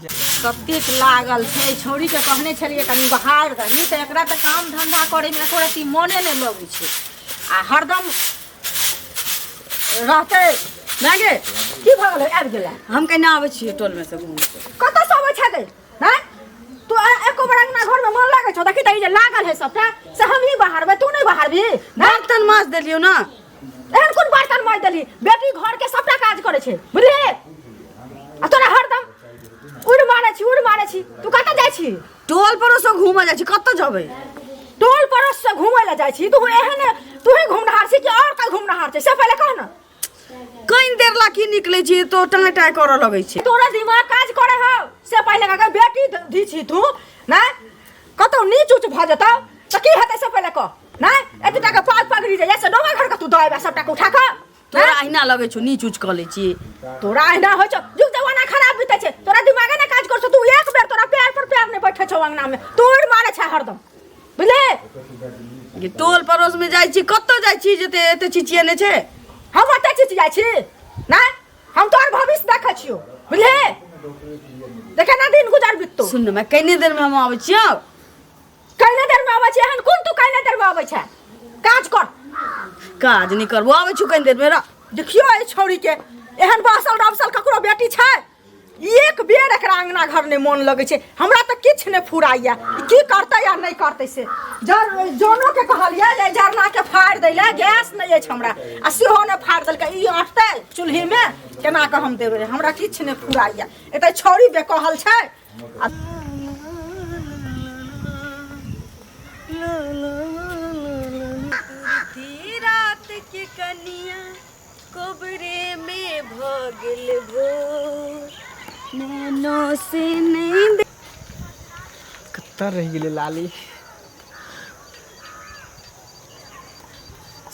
कतेक लागल छै छौड़ीके कहने छलियै कनि बहारि दही तऽ एकरा तऽ काम धन्धा करैमे एको रत्ती मोने नहि लगै छै आ हरदम रहतै माय गे की भऽ गेलै आबि गेलै हम केना आबै छियै टोलमे से घूम के कतऽसँ अबै छै गे हैं तू एको बेर अंगना घरमे मन लागै छौ देखी तऽ ई जे लागल है सबटा से हमही बहारबै तू नहि बहारबी बर्तन माज देलियौ ना एहन कोन बर्तन माज देली बेटी घर के सबटा काज करै छै बुझलिही आ तोरा हरदम उड़ मारै छी उड़ मारै छी तू कतऽ जाइ छी टोल पड़ोस घूमऽ जाइ छी कतऽ जेबै टोल पड़ोस से घूमै लए जाइ छी तू एहन तू ही घुमनहार छी कि और कोई घुमनहार छै से पहिले कह ना कनि देर ला की निकलै छी तो टाँय टाँय करऽ लगै छै तोरा दिमाग काज करे हौ से पहिले कह बेटी धी छी तू नहि कतौ नीच उच भऽ जेतौ तऽ की हेतै से पहिले कह नहि एते टाका पाग पगड़ी जाइए से डोमा घर के तू दऽ अयबा सबटा के उठा कऽ तोरा अहिना लगै छौ नीच उच कऽ लै छी तोरा अहिना होइ छौ युग जमाना खराब बीतै छै तोरा दिमागे ने काज कर छौ तू एक बेर तोरा पैर पर पैर नहि बैठे छौ अंगना में तू उड़ मारे छै हरदम बुझले ये टोल पड़ोस में जाइ छी कतऽ जाइ छी जे एते चिचियेने छै हम ओते चिचियाइ छी नहि हम तोहर भविष्य देखै छियौ बुझले देखे ना दिन गुजर बिततो सुन ने मैं कने देर में हम आबै छियौ कने देर में आबै छै एहन कोन तू कने देर में आबै छै काज कर काज नहि करबो आबै छियौ कनि देर में रह देखियौ एहि छौड़ी के एहन बासल रबसल ककरो बेटी छै एक बेर एकरा अंगना घर नहि मोन लगै छै हमरा तऽ किछु नहि फुराइया ई की करतै आ नहि करतै से जर जनोके कहलियै जे जरनाके फाड़ि दै लए गैस नहि अछि हमरा आ सेहो नहि फाड़ि देलकै ई अटतै चूल्हीमे केना कऽ हम देबै हमरा किछु नहि फुराइया एतऽ छौड़ी बेकहल छै आ रात के कनिया कोबरे में भ गेल भोर नैनो से नींद कतऽ रहि गेलै लाली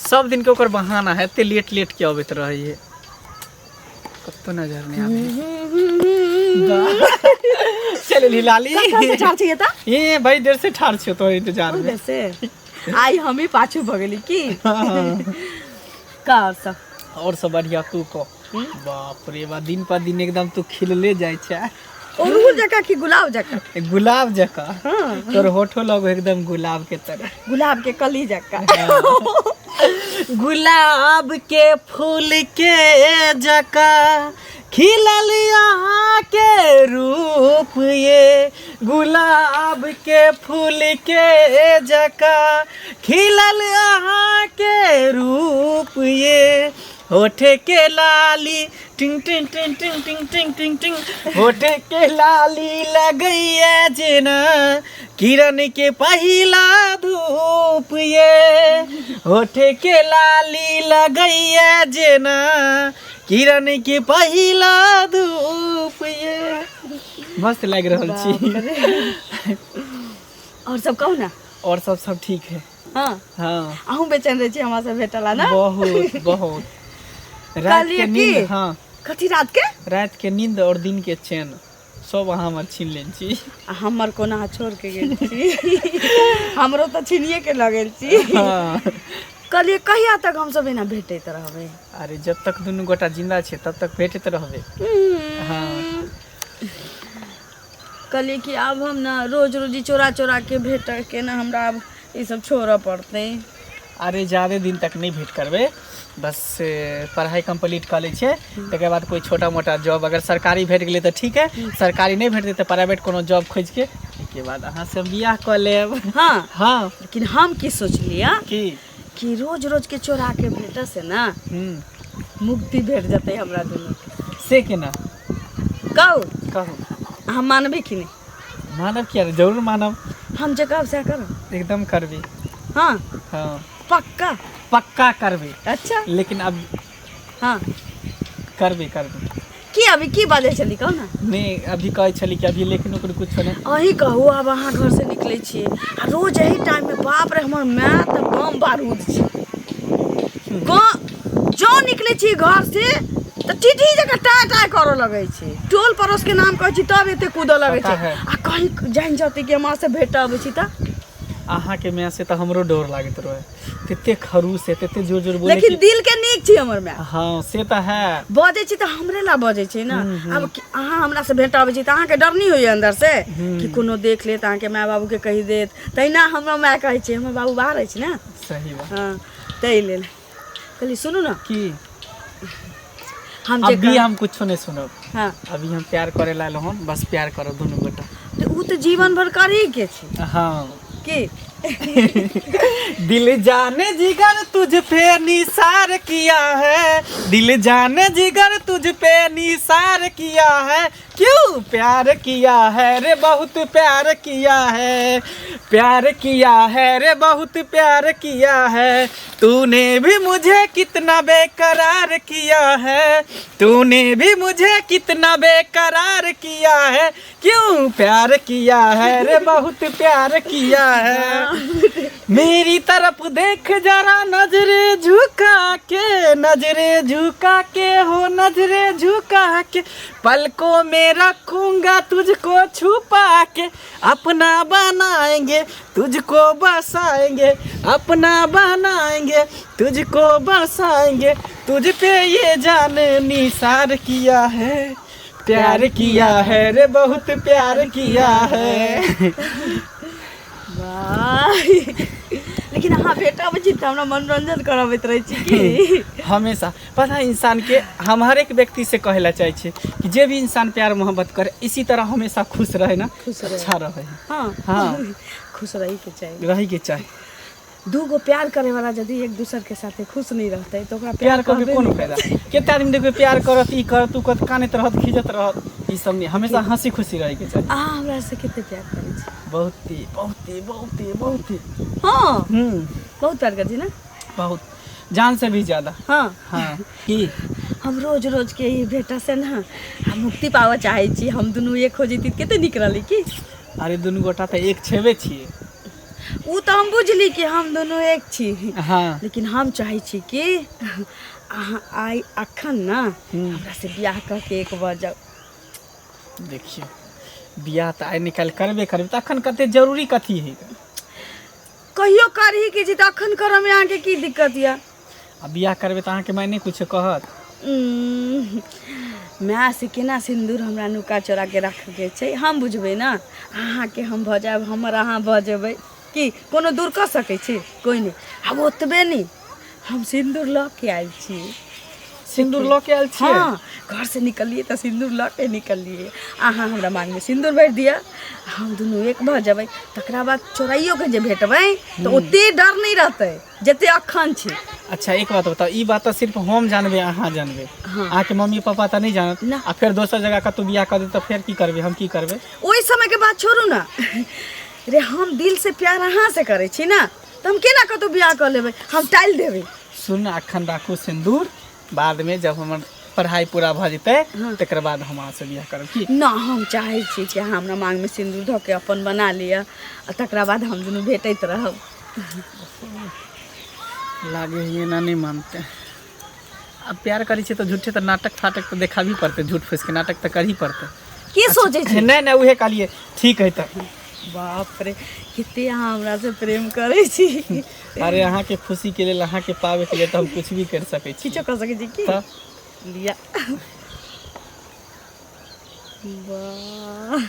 सब दिन के ओकर बहाना है एते लेट लेट के अबैत रहै है कतौ नजर नहि आबै चल एली लाली कखन से ठाढ़ छियै तऽ ए भाई देर से ठाढ़ छियो तोहर इंतजार में से आइ हमी पाछू भऽ गेली की का और सब और सब बढ़िया तू कह बाप रे बा दिन पर दिन एकदम तू खिलले जाइ छै अड़हुल जकाँ कि गुलाब जकाँ गुलाब जकाँ तोर होठो लगो एकदम गुलाब के तरह गुलाब के कली जकाँ गुलाब के फूल के जका खिलल यहाँ के रूप ये गुलाब के फूल के जका खिलल अहाँ के रूप ये होठे के लाली टिंग टिंग टिंग टिंग टिंग टिंग टिंग टिंग होठे के लाली लगैया जेना किरण के पहिला धूप ये होठे के लाली लगैया जेना किरण के पहिला धूप ये मस्त लागि रहल छी और सब कहू ना और सब सब ठीक है हाँ हाँ अहूँ बेचैन रहै छी हमरा से भेटला ना बहुत बहुत रात कहलियै के की? नींद हाँ कथी रात के रात के नींद और दिन के चैन सब अहाँ हमर छीन लेने छी आ हमर कोना अहाँ छोड़ के गेल छी हमरो तऽ छीनिए के लऽ गेल छी हाँ। कहलियै कहिया तक हमसब एना भेटैत रहबै अरे जब तक दुनू गोटा जिंदा छै तब तक भेटैत रहबै हाँ कहलियै कि आब हम ने रोज रोज ई चोरा चोरा के भेट के ने हमरा आब ई सब छोड़ऽ पड़तै अरे ज्यादे दिन तक नहि भेंट करबै बस पढ़ाइ कम्प्लीट कऽ लै छियै तकर बाद कोइ छोटा मोटा जॉब अगर सरकारी भेट गेलै तऽ ठीक है सरकारी नहि भेटतै तऽ प्राइवेट कोनो जॉब खोजिके ओहिके बाद अहाँसँ बियाह कऽ लेब हाँ हाँ लेकिन हम की सोचलियै की कि रोज रोज के चोरा के भेटऽ से ना मुक्ति भेट जेतै हमरा दुनू के से केना कहू कहू अहाँ मानबै कि नहि मानब किया नहि जरूर मानब हम जे कहब सएह करब एकदम करबै हाँ हाँ पक्का पक्का करबै अच्छा लेकिन अब हाँ करबै करबै की अभी की बाजै छली कहू ने नहि अभी कहै छली कि अभी लेकिन ओकर कुछो नहि अहीं कहू आब अहाँ घरसँ निकलै छियै आ रोज एही टाइममे बाप रे हमर माय तऽ बम बारूद छै जँ निकलै छियै घरसँ तऽ टीटी जकाँ टाय टाय करऽ लगै छै टोल पड़ोसके नाम कहै छी तब एते कूदऽ लगै पता छै है। आ कहीं जानि जतै कि हमरा से भेट अबै छी तऽ अहाँके माय से तऽ हमरो डर लागैत रहे, तते खरूस है, तते जोर जोर बोले। लेकिन दिल के नीक छी हमर माय। हाँ से तऽ है। बजै छी तऽ हमरे ला बजै छै ने। आब अहाँ हमरा से भेंट आबै छी तऽ अहाँके डर नहि होइए अंदर से कि कोनो देख लेत, अहाँके माय बाबूके कहि देत? तहिना हमरो माय कहै छै, हमर बाबू बाहर अछि ने। सही बात। हँ, ताहि लेल कहली, सुनू ने। की? हम जे अभी हम कुछो नहीं सुनब। हाँ। अभी हम प्यार करे ला हन, बस प्यार करो दुनू गोटा। तऽ ओ तऽ जीवन भर करही के छै। हाँ। की? दिल जाने जिगर तुझ पे निसार किया है, दिल जाने जिगर तुझ पे निसार किया है, क्यों प्यार किया है रे बहुत प्यार किया है, प्यार किया है रे बहुत प्यार किया है, तूने भी मुझे कितना बेकरार किया है, तूने भी मुझे कितना बेकरार किया है, क्यों प्यार किया है रे बहुत प्यार किया है। मेरी तरफ देख जरा नजरे झुका के, नजरे झुका के हो नजरे झुका के, पलकों में रखूंगा तुझको छुपा के, अपना बनाएंगे तुझको बसाएंगे, अपना बनाएंगे तुझको बसाएंगे, तुझ पे ये जान निसार किया है, प्यार किया है रे बहुत प्यार किया है। वाह, लेकिन अहाँ भेट अबै छी तऽ हमरा मनोरंजन करबैत रहै छी की? हमेशा। पता है, इंसान के हम हर एक व्यक्ति से कहे ला चाहे छी कि जे भी इंसान प्यार मोहब्बत करे, इसी तरह हमेशा खुश रहे ना। खुश रहे। अच्छा रहे। हाँ। हाँ। खुश रही के चाही। रहे के चाही। दू गो प्यार करे वाला यदि एक दूसर के साथे खुश नहीं रहते तऽ ओकरा प्यार करके कहबे कोन नहि। फायदा? कते आदमी देखबै प्यार करत, ई करत, ऊ करत, कानैत रहत, खींचत रहत, ई सब नहीं। हमेशा हंसी खुशी रहे के चाही। अहाँ हमरा से कते प्यार करै छी? बहुत ही, बहुत ही, बहुत ही, बहुत ही। हाँ। हम्म। बहुत प्यार करै छी ने? बहुत, जान से भी ज्यादा। हाँ। हाँ, की? हम रोज रोज के ई भेटा से ना हम मुक्ति पाबऽ चाहै छी। हम दुनू एक हो जैती तऽ कते नीक रहलै की? अरे, दुनू गोटा तऽ एक छेबे छियै। ओ तऽ हम बुझली कि हम दुनू एक छी। हाँ। लेकिन हम चाहै छी कि अहाँ आइ अखन ना हमरा से बियाह कऽ के एक भऽ जाउ। देखियौ, बियाह तऽ आइ निकालि करबे करबै, तऽ अखन कते जरूरी कथी है? कहियो करही के छी तऽ अखन करऽमे अहाँके की दिक्कत यऽ? आ बियाह करबै तऽ अहाँके माय नहि कुछो कहत? माय से केना सिन्दूर हमरा नुका चोरा के रखके छै, हम बुझबै ने। अहाँके हम भऽ जायब, हमर अहाँ भऽ जेबै, की कोनो दूर कऽ सकै छी? कोइ नहि। आब ओतबे नहि, हम सिन्दूर लऽ के आयल छी। सिन्दूर लऽ के आयल छियै? हाँ, घर से निकललियै तऽ सिन्दूर लऽ के निकललियै। अहाँ हमरा मांगमे सिन्दूर भरि दिअ, हम दुनू एक भऽ जेबै। तकरा बाद चोराइयो के जे भेटबै तऽ ओते डर नहि रहतै जते अखन छै। अच्छा, एक बात बताउ, ई बात तऽ सिर्फ हम जानबै, अहाँ जानबै। हाँ। अहाँके मम्मी पापा तऽ नहि जानत? ना। आ फेर दोसर जगह कतहु बियाह कऽ देत तऽ फेर की करबै? हम की करबै? ओहि समयके बात छोड़ू ने रे। हम दिल से प्यार अहाँ से करै छी ने, तऽ हम केना कतहु बियाह कऽ लेबै? हम टालि देबै। सुन, अखन राखू सिन्दूर, बादमे जब हमर पढ़ाई पूरा भऽ जेतै तकर बाद हम अहाँसँ बियाह करब, की? ना, हम चाहै छी कि अहाँ हमरा मांगमे सिन्दूर धऽ के अपन बना लिअ आ तकरा बाद हम दुनू भेटैत रहब। लागे है एना नहि मानते। आब प्यार करै छियै तऽ झूठे तऽ नाटक फाटक तऽ देखाबही पड़तै, झूठ फूसके नाटक तऽ करही पड़तै। की सोचै छी? नहि नहि, उहे कहलियै, ठीक है तऽ। बाप रे, कते अहाँ हमरा से प्रेम करै छी। अरे, अहाँके खुशीके लेल, अहाँके पाबैके लेल तऽ हम कुछ भी करि सकै छी। किछो कऽ सकै छी की? तऽ। लिअ, वाह।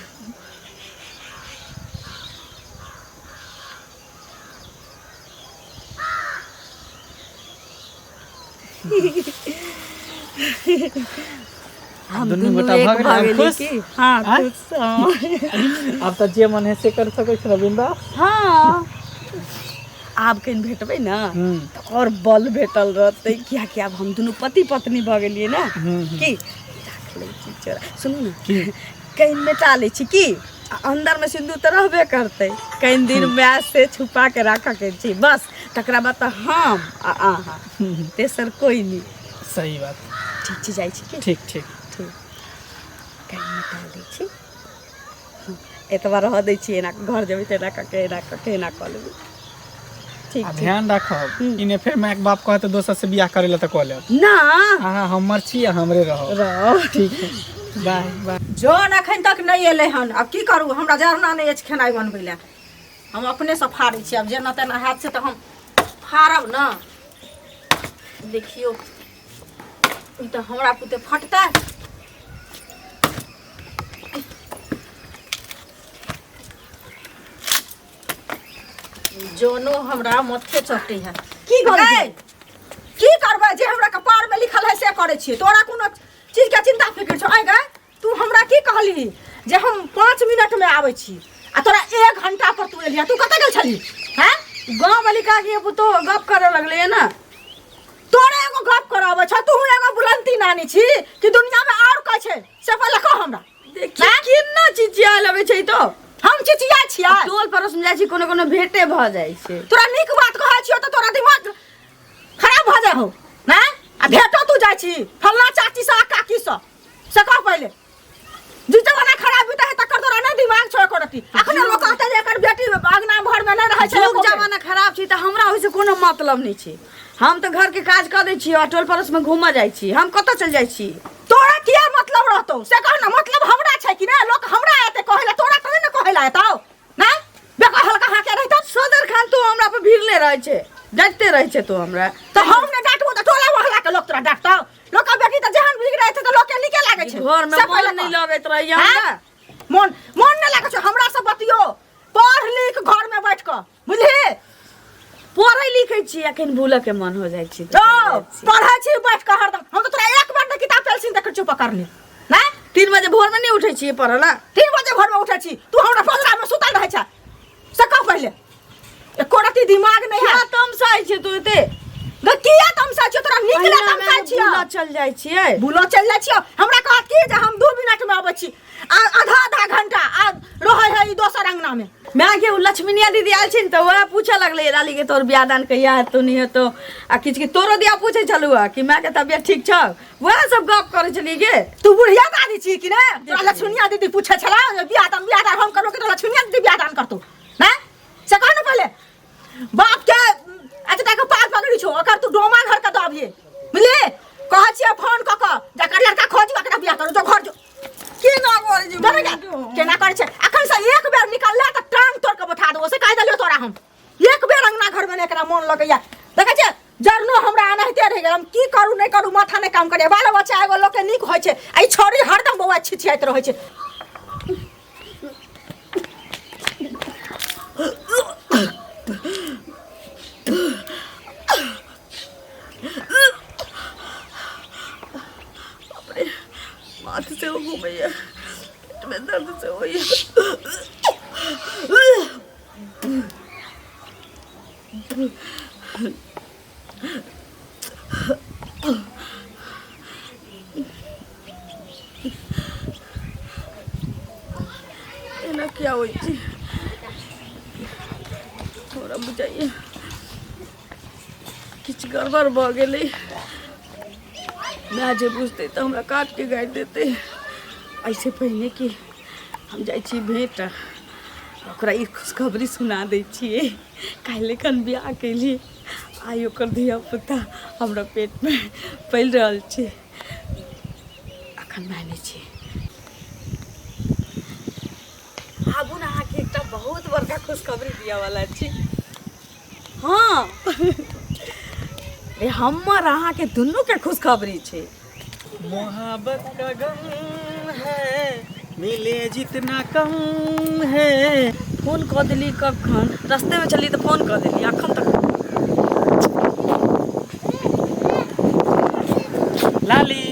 हम दुनू दुनू गोटा एक भऽ गेलै, भऽ हम गेली खुश? की? हाँ। आँय? खुश, हाँ। आब तऽ जे मन है से कर सकै छी ने बिंदास। हाँ, आब कनि भेटबै ने तऽ आओर बल भेटल रहतै, कियाकि आब हम दुनू पति पत्नी भऽ गेलियै ने। की राख लै छी चोरा। सुनू ने, कहीं मेटा लै छी की, आ अन्दरमे सिन्दूर तऽ रहबे करतै। कनि दिन माय से छुपा के राखऽके छै बस, तकरा बाद तऽ हम आ अहाँ, तेसर कोइ नहि। सही बात। ठीक छै, जाइ छी की? ठीक ठीक। ठीक, कनि मेटा लै छी। हँ, एतबा रहऽ दै छी। एना घर जेबै तऽ एना कऽ के, एना कऽ के, एना कऽ लेबै। ठीक। आ ठीक। ध्यान राखब, इने फेर मायके बाप कहते दोसर से बियाह करे ला तऽ कऽ लेब। ना। अहाँ हमर छी आ हमरे रहब। रह। ठीक है, बाय बाय। जन एखन तक नहि एलै हन। आब की करू? हमरा जरना नहि अछि खेनाइ बनबै लए। हम अपनेसँ फाड़ै छी। आब जेना तेना हैत से तऽ हम फाड़ब ने। देखियौ, ई तऽ हमरा पुते फटतै। जनो हमरा माथे चटै है। की करै, की करबै? जे हमरा कपार में लिखल है से करै छियै। तोरा कोनो चीज के चिंता फिक्र छौ? आइ गए, तू हमरा की कहली जे हम 5 मिनट में आबै छी, आ तोरा 1 घंटा पर तू एलिहा। तू कतऽ गेल छली? हैं, गाँव वाली काकी पुतोह गप करे लगलै ने। तोरे एगो गप कराबै छ, तू एगो बुलंती नानी छी कि दुनिया में और कहै छै से पहिले कह हमरा। देखी केना चिचिया लगै छै। तो हम चिचिया छियै? टोल पड़ोस में जाइ छी, कोनो कोनो भेटे भऽ जाइ छै। तोरा नीक बात कहै छियौ तऽ तोरा दिमाग खराब भऽ जाइ हौ ने। आ भेटो तू जाइ छी फल्ला चाची से आ काकी से, से कह पहिले। जे जमाना खराब बीते है तकर तोरा नहि दिमाग छौ एको रत्ती। अखने लोक कहतै जे एकर बेटी अंगना घर में नहि रहै छै। युग जमाना खराब छै तऽ हमरा ओहिसँ कोनो मतलब नहि छै। हम तऽ घरके काज कऽ दै छियै आ टोल पड़ोसमे घूमऽ जाइ छी। हम कतऽ चलि जाइ छी? तोरा किया मतलब रहतौ से कह ने। मतलब हमरा छै कि नहि? लोक हमरा एते कहै लए, तोरा कहे ने कहै लए एतौ ने। बेकार हल्का हाके रहितौ। सदर खान तू हमरा पर भिड़ले रहै छै, डाँटिते रहै छै तू हमरा। तऽ हम नहि डाँटबो तऽ टोला मोहल्ला के लोक तोरा डाँटतौ। लोक के बेटी तऽ जेहन बिगड़ै छै तऽ लोक के नीके लागै छै। घरमे से मन पहिले नहि कह। लगैत रहैए हैं? हमरा। मन नहि लागै छै? हमरा से बतियो, पढ़ लिख घर में बैठ कऽ, बुझली? पढ़ै लिखै छी, अखन भूलऽ के मन हो जाइ छै तऽ ओ चलि जाइ छी। पढ़ै छी बैठ कऽ हरदम। हम तऽ तोरा एक बार ने किताब पेंसिल देखै छियौ पकड़ने ने। 3 बजे भोरमे नहि उठै छियै पढ़ऽ ला? 3 बजे भोरमे उठै छी, तू हमरा पजरा में सुतल रहै छै, से कह पहिले। एको रत्ती दिमाग नहि है। किया तमसाइ छै तू एते? गे किया तमसाइ छियौ? तोरा नीक लए तमसाइ छियौ? भूलऽ चल जाइ छियै। भूलो चलि जाइ छियौ। हमरा कहत की जे हम 2 मिनट में अबै छी, आ आधा आधा घंटा आ रहै है ई दोसर अंगना में। माय के, ओ लक्ष्मीनिया दीदी आयल छै ने तऽ वएह पूछऽ लगलै लाली के, तोर बियाह दान कहिया हेतौ, नहि हेतौ, आ किछु किछु तोरो दिया पूछै छलू हँ कि मायके तबियत ठीक छौ। वएह सब गप करै छलियै गे। तू बुढ़िया दादी छी कि ने तोरा लक्ष्मीनिया दीदी पूछै छला जे बियाह दान? बियाह दान हम करबो कि तोरा लक्ष्मीनिया दीदी बियाह दान करतौ? हैं, से कह ने पहिले। बाप के एतटा के पाग पकड़ी छौ, ओकर तू डोमा घर के दबिये, बुझली? कहै छियै फोन कऽ कऽ जकर लड़का खोजू, एकरा बियाह करू। जो घर जो। केना करै छै? डरे जा। केना करै छै? अखन से एक बेर निकलला तऽ टांग तोड़ के बैठा देबो, से कहि देलियौ तोरा हम। एक बेर अंगना घर में एकरा मन लगैया। देखै छियै, जरनो हमरा एनाहिते रहि गेल। हम की करू नहि करू, माथा नहि काम करैया। बाल बच्चा एगो लोकके नीक होइ छै, आ ई छौड़ी हरदम बौआ छिछियाइत रहै छै। माथ से घूमैया, पेटमे दर्द से होइया। एना किया होइ छै हमरा बुझाइए किछु गड़बड़ भऽ गेलै। माय जे बुझतै तऽ हमरा काटिके गाड़ि देतै। एहिसँ पहिने कि हम जाइ छी भेँट, ओकरा ई खुशखबरी सुना दै छियै। काल्हि एखन बियाह केलियै, आइ ओकर धियापुता हमरा पेटमे पलि रहल छै। अखन माय नहि छै। आबू ने, अहाँके एकटा बहुत बड़का खुशखबरी दिअवला छी। हँ रे, हमर अहाँके दुनूके खुशखबरी छै। मोहब्बत का गम है, मिले जितना कम है। फोन कऽ देली कखन, रस्तेमे छली तऽ फोन कऽ देली, अखन तक। लाली।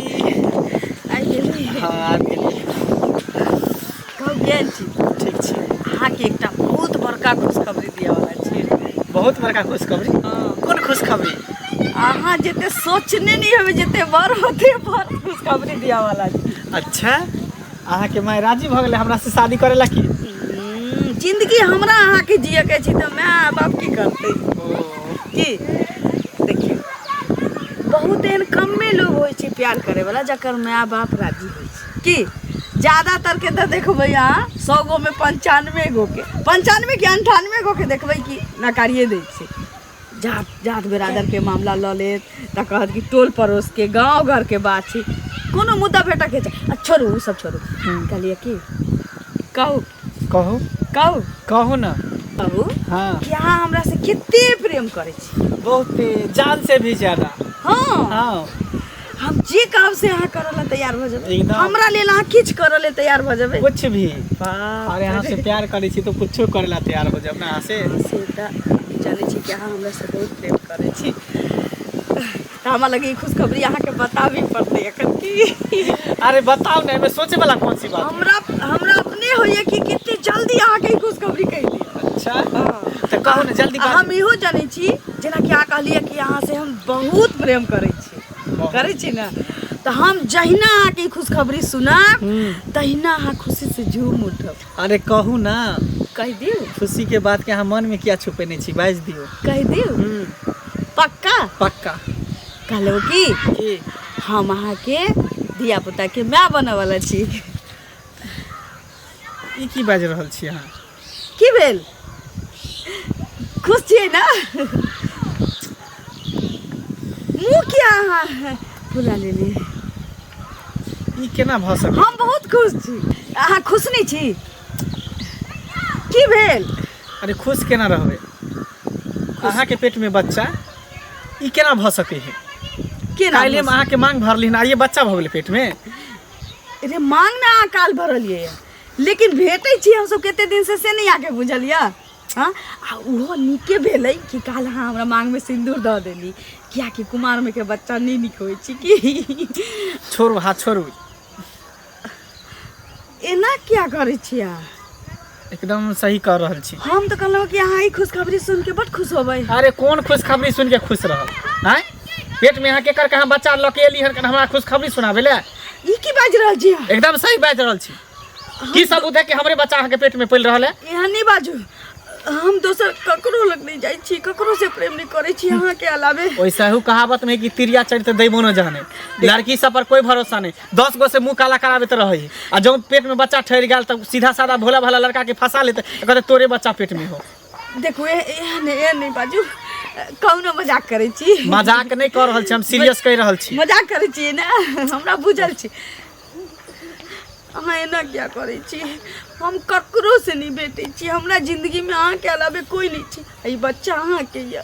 आबि गेली? हाँ, आबि गेली। कहू, केहन छी? ठीक छी। अहाँके एकटा बहुत बड़का खुशखबरी दिअवला छी। बहुत बड़का खुशखबरी? हँ। कोन खुशखबरी? अहाँ जते सोचने नहि हेबै, जते बड़ होते बड़ खुशखबरी दिअवला छी। अच्छा, अहाँके माय राजी भऽ गेलै हमरा से शादी करे ला की? जिंदगी हमरा अहाँके जियके छै तऽ माय बाप की करतै? की देखियौ, बहुत एहन कमे लोग होइ छै प्यार करैवला जकर माय बाप राजी होइ छै। की ज्यादातर के तऽ देखबै अहाँ 100 गो में 95 गो के, 95 के 98 गो के देखबै कि नकारिए दै छै। जात जात बिरादरके मामला लऽ लेत तऽ कहत कि टोल पड़ोसके गाँव घरके बात छै, कोनो मुद्दा भेटऽके छै। आ छोड़ू, ओ सब छोड़ू। कहलियै की कहू? कहू। कहू। कहू ने। कहू हाँ कि अहाँ हमरा से कते प्रेम करै छी बहुत जान से भी ज्यादा हाँ हाँ हम जे कहब से अहाँ करऽ लए तैयार भऽ जेबै एकदम। हमरा लेल अहाँ किछु करऽ लेल तैयार भऽ जेबै कुछ भी बाप अरे अहाँ से प्यार करै छी तो कुछो करे ला तैयार हो जाब ना अहाँ से से तऽ जानै छी कि अहाँ हमरा से बहुत प्रेम करै छी तऽ हमरा लगे ई खुशखबरी अहाँके बताबी पड़तै एखन की अरे बताओ ना एमे सोचे वाला कौन सी बात है? हमरा हमरा अपने होइए कि कते जल्दी अहाँके ई खुशखबरी कहि दिअ अच्छा तो कहू ना जल्दी आ बाजू। हम इहो जानै छी जेनाकि अहाँ कहलियै कि अहाँ से हम बहुत प्रेम करै छी बहुत। करै छी ने तऽ हम जहिना अहाँके ई खुशखबरी सुनब तहिना अहाँ खुशी से झूम उठब अरे कहू ना कहि दियौ खुशी के बात के अहाँ मन में किया छुपेने छी बाजि दियौ कहि दियौ पक्का पक्का कहलहुँ की की हम अहाँके धिया पुताके माय बनऽवला छी ई की बाजि रहल छी अहाँ की भेल खुश छियै ने मुँह किया अहाँ फुला लेलियै ई केना भऽ सकै हम बहुत खुश छी अहाँ खुश नहि छी की भेल अरे खुश केना रहबै अहाँके पेटमे बच्चा ई केना भऽ सकै है केना काल्हि हम अहाँके मांग भरली हन आइए बच्चा भऽ गेलै पेटमे रे मांग ने अहाँ काल भरलियै लेकिन भेटै छी हमसब कते दिन से से नहि अहाँके बुझल यऽ हँ आ ओहो नीके भेलै कि काल्हि अहाँ हमरा मांगमे सिन्दूर दऽ देली कियाकि कुमारमे के बच्चा नहि नीक होइ छै की छोड़ू हाथ छोड़ू एना किया करै छियै अहाँ एकदम सही कह रहल छी हम तऽ कहलहुँ कि अहाँ ई खुशखबरी सुनि के बड खुश होबै अरे कोन खुशखबरी सुनि के खुश रहब आँय पेट में अहाँ केकर कहाँ बच्चा लऽ के एली हन हमरा खुशखबरी सुनाबै ले ई की बाजि रहल छी अहाँ एकदम सही बाजि रहल छी की सबूत है कि हमरे बच्चा अहाँके पेट में पलि रहल है एहन नहि बाजू हम दोसर ककरो लग नहि जाइ छी ककरो से प्रेम नहि करै छी अहाँके अलावे वैसे कहावत में कि तिरिया चढ़ते दैबो न जाने लड़की सब पर कोई भरोसा नहीं 10 गो से मुंह काला कराबैत रहे आ जब पेट में बच्चा ठहर गेल तब सीधा साधा भोला भाला लड़का के फंसा लेते कहते तोरे बच्चा पेट में हो देखू एहन एहन नहि बाजू कहुनो मजाक करै छी मजाक नहीं कर रहल छी हम सीरियस कहि रहल छी मजाक करै छी ने हमरा बुझल छी अहाँ एना किया करै छी हम ककरोसँ नहि भेटै छी हमरा जिन्दगीमे अहाँके अलावे कोइ नहि छै आ ई बच्चा अहाँके यऽ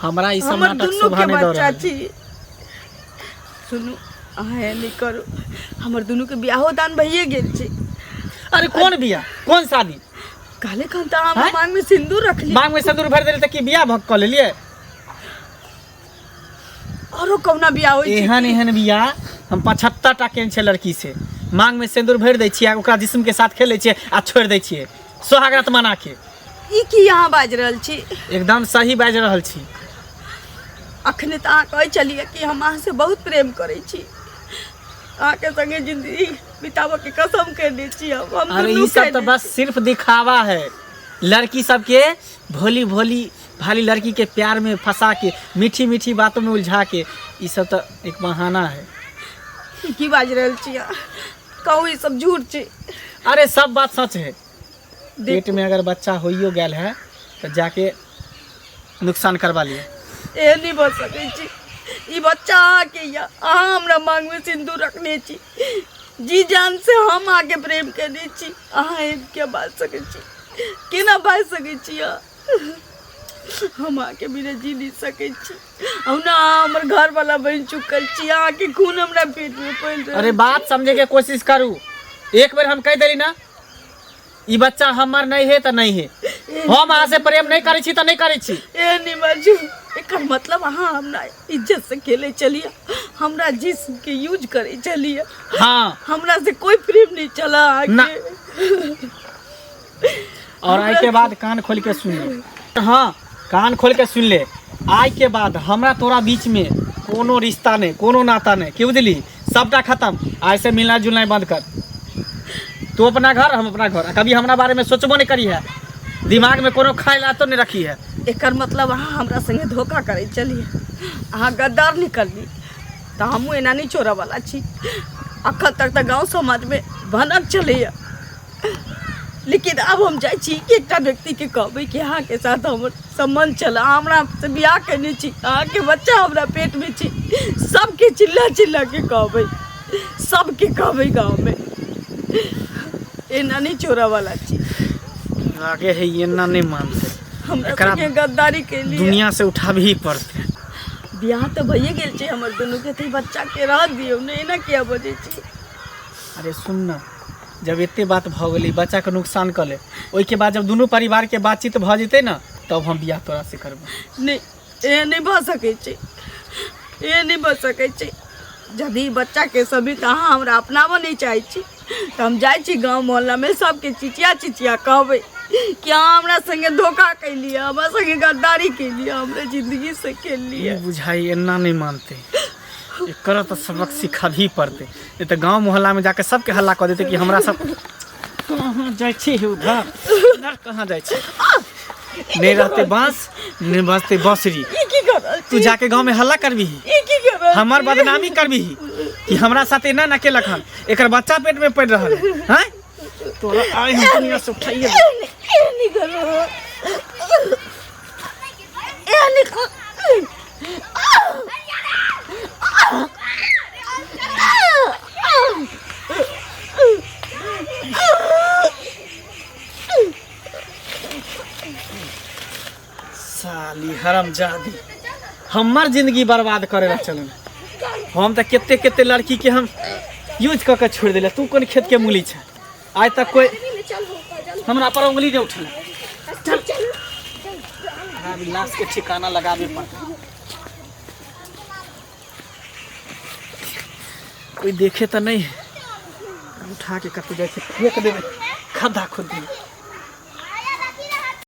हमरा ई सब हमर नाटक दुनूके शोभा नहि दऽ बच्चा रहल छी सुनू अहाँ एहन नहि करू हमर दुनूके बियाहो दान भइए गेल छै अरे कोन बियाह कोन शादी कहले खन तऽ अहाँ हमर आँय? मांगमे सिन्दूर रखली मांग में सिंदूर भरि देली तऽ की बियाह भऽ कऽ लेलियै औरो कहुना बियाह होइ छै एहन एहन बियाह हम 75 टा केने छै लड़की से मांग में सिंदूर भरि दै छियै आ ओकरा जिस्म के साथ खेल लै छियै आ छोड़ि दै छियै सोहागरात मना के ई की अहाँ बाजि रहल छी एकदम सही बाजि रहल छी अखने तऽ अहाँ कहै छलियै कि हम अहाँसँ बहुत प्रेम करै छी अहाँके संगे जिंदगी बिताबऽ के कसम केने छी हम हम अरे दुनू ई सब केने तऽ बस सिर्फ दिखावा है लड़की सबके भोली भोली भाली लड़की के प्यार में फंसा के मीठी मीठी बातों में उलझा के ई सब तो एक बहाना है छी। की बाजि रहल छी अहाँ? कहू ई सब झूठ छै अरे सब बात सच है पेट में अगर बच्चा होइयो गेल है तो जाके नुकसान करवा लिए एहन नहि भऽ सकै छै ई बच्चा अहाँके यऽ अहाँ हमरा मांगमे सिन्दूर रखने छी जी जान से हम अहाँके प्रेम केने छी अहाँ एहन किया बाजि सकै छी केना बाजि सकै छी अहाँ हम अहाँके बिना जी नहि सकै छी ओना अहाँ हमर घरवाला बनि चुकल छी अहाँके खून हमरा पेटमे पड़ि रहल अरे बात समझे के कोशिश करू एक बेर हम कहि देली ना ई बच्चा हमर नहीं है तो नहीं है हम अहाँ से प्रेम नहीं करै छी तऽ नहीं करै छी ए नहीं बाजू एकर मतलब अहाँ हमरा इज्जत से खेले चलिए हमरा जिस्म के यूज करे चलिए हाँ हमरा से कोई प्रेम नहीं चला ना। अहाँके और आइ के बाद कान खोल के सुन ले हाँ कान खोल के सुन ले आइ के बाद हमरा तोरा बीच में कोनो रिश्ता नहीं कोनो नाता नहीं की बुझली सबटा खत्म आइ से मिलना जुलना बंद कर तू अपना घर हम अपना घर आ कभी हमरा बारे में सोचबो नहीं करी है दिमाग में कोनो ख्याल तो नहीं रखी है एकर मतलब अहाँ हमरा संगे धोखा करै चलिए अहाँ गद्दार निकलली तऽ हमहूँ एना नहि छोड़ऽवला छी अखन तक तऽ गाँव समाजमे भनक चलैए लेकिन आब हम जाइ छी कि एकटा व्यक्तिके कहबै कि अहाँके साथ हमर सम्बन्ध छल अहाँ हमरा से बियाह केने छी अहाँके बच्चा हमरा पेटमे छी सबके चिल्ला चिल्लाके कहबै सबके कहबै गाँवमे एना नहि छोड़ऽवला छी लागे है एना नहीं मानते। हमरा एकरा संगे गद्दारी केलिए। दुनिया से उठाबही पड़तै। बियाह तऽ भइए गेल छै हमर दुनू के, तऽ बच्चा के रह दियौ ने, एना किया बजै छी? अरे सुन न, जब एते बात भऽ गेलै, बच्चाके नुकसान कऽ ले, ओहिके बाद जब दुनू परिवारके बातचीत भऽ जेतै ने, तब हम बियाह तोरा से करबो। नहि, एहन नहि भऽ सकै छै, एहन नहि भऽ सकै छै। यदि बच्चाके समेत अहाँ हमरा अपनाबऽ नहि चाहै छी तऽ हम जाइ छी गाँव मोहल्लामे सबके चिचिया चिचिया कहबै कि अहाँ हमरा संगे धोखा केलियै, हमरा संगे गद्दारी केलियै, हमरा जिंदगी से खेललियै। ई बुझाइ एना नहि मानतै, एकर तऽ सबक सिखाबही पड़तै, नहि तऽ गाँव मोहल्लामे जाके सबके हल्ला कऽ देतै कि हमरा सब। कहाँ जाइ छी हे? उधर उधर कहाँ जाइ छी? नहि रहतै बाँस, नहि बजतै बाँसुरी। ई की कर रहल तू जाके गाँवमे हल्ला करबिही? ई की कर रहल? हमर बदनामी करबिही कि हमरा साथ एना ना केलक हन, एकर बच्चा पेट में पड़ि रहल है। हैं तोरा आइ हम दुनिया से उठाइए। एहन नहि करू, एहन नहि करू। साली हरामजादी, हमर जिंदगी बर्बाद करे ला चलन। हम तऽ कते कते लड़की के हम यूज कऽ के छोड़ि देले, तू कोन खेत के मूली छै? आइ तक कोई हमरा पर उंगली नहीं उठल। चल, अभी लाश के ठिकाना लगाबे पड़तै। कोई देखे तऽ नहीं है। उठा के कतौ जाइ छै फेंक देबै, खद्धा खोद देबै।